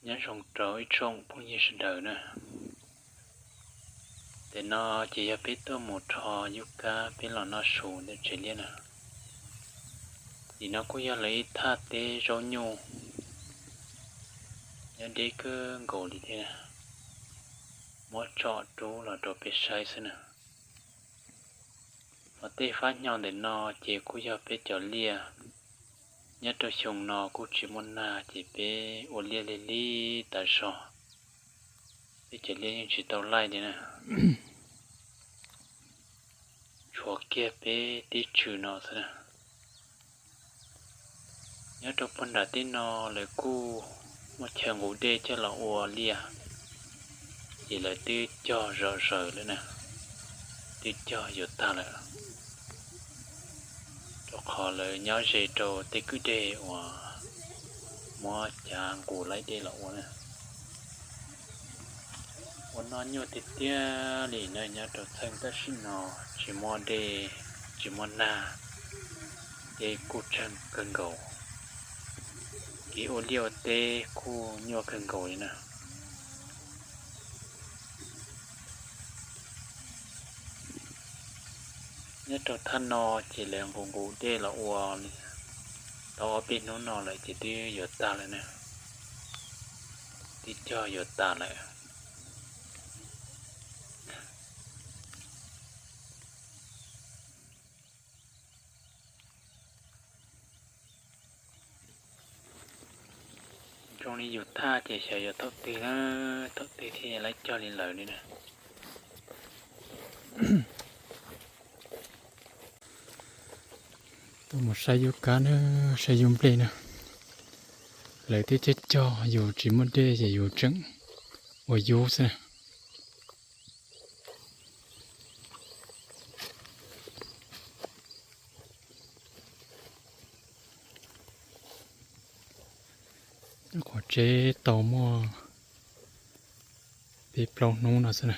Nyob zoo rau ib tsoom phooj ywg sawv daws na. Ntawm no ces yog peb tuaj mus rho yub kab peb los noj su ntawm tsev liaj na. Nim no kuj yog lawv ib thaj teb zaub nyuj, nyob deb kawg nkaus li thiab. Muab tsom rub los rau peb saib xwb na. Ho tej fab hnyo ntawm no ces kuj yog peb cov liaj. Nyob rau xyoo no kuj tsis muaj nag ces peb ua liaj lig lig tas zog, peb cov liaj yeej tsis tau laij li na. Tshuav kiag peb tib tswm no xwb na. Nyob rau puag nram teb no lawv kuj muaj chaw nqus dej coj los ua liaj, ces lawv twb cog zom zaws lawm na, twb cog yuav tag lawm, rau qhov lawv nyob ze rau tej kwj deg uas muab cav nqus laij dej los ua na. Ua noj nyuaj tiag tiag li na, nyob rau txheej tam sim no tsis muaj dej, tsis muaj nag, dej kuj tsawg kawg nkaus, kev ua liaj ua teb kuj nyuaj kawg nkaus li na. Nyob rau thaj no ces lawv nqus nqus dej los ua tau ob peb hnub no lawm ces twb yuav tag lawm na, twb cog yuav tas lawm. Zoo li yus thaj ces xyov yuav thaum twg na, thaum twg thiaj laib cog li lawm li na. Tuaj mus saib yub kab na, saib yub nplej na. Lawv twb cog cog, yus tsis muaj dej ces yus tseem ua yub xwb na. Qhov tsev tau muaj peb plaub hnub no xwb na.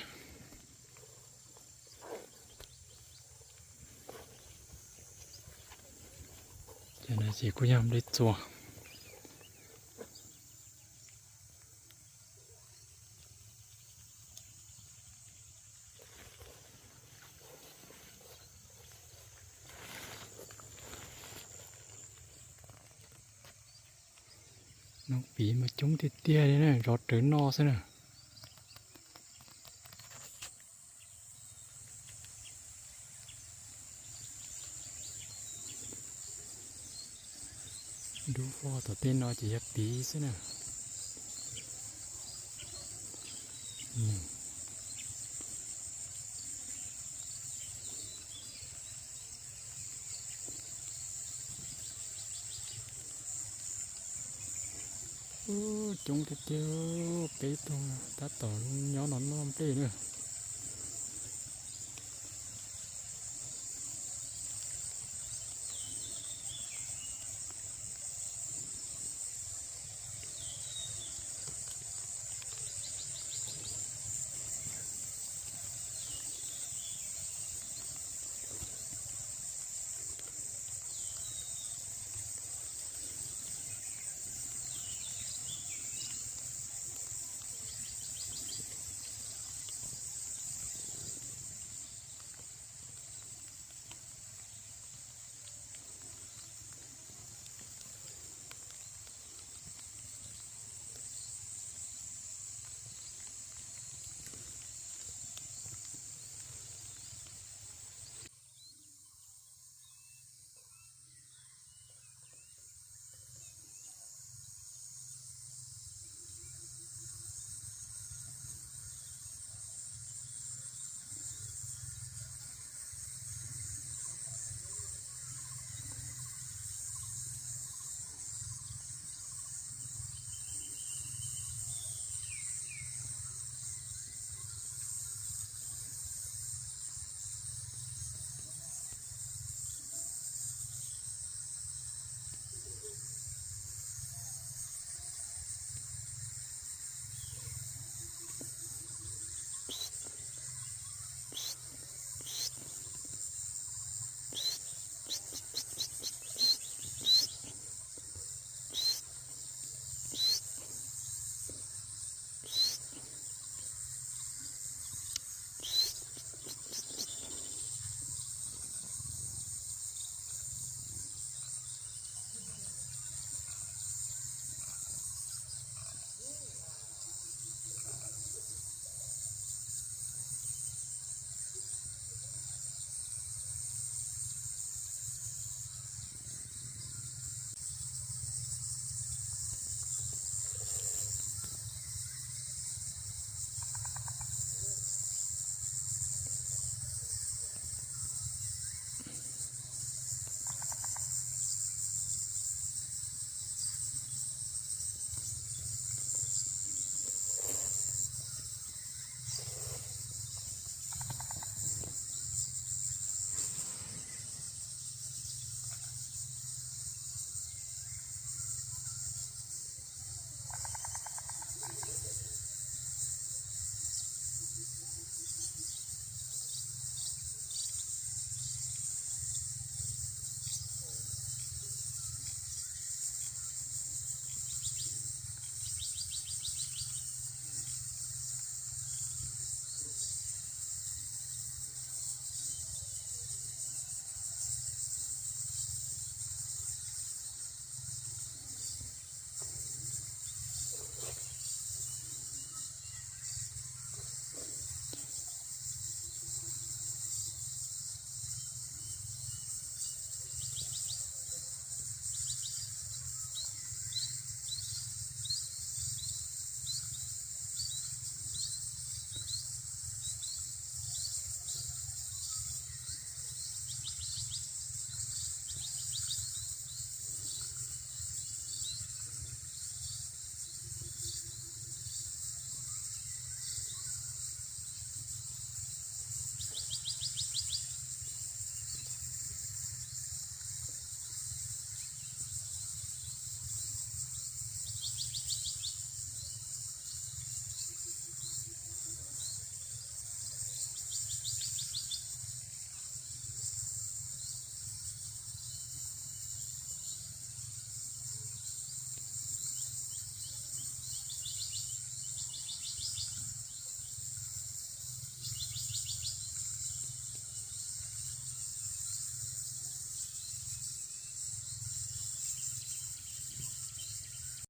Ces no ces kuj yog nplej txua. Noj piv mas coob tiag tiag li na, zov rawv noj xwb na. Dub vog tom tej no ces yog piv xwb na. Coob tiag tiag, peb tug tab tom nyob no noj nplej na.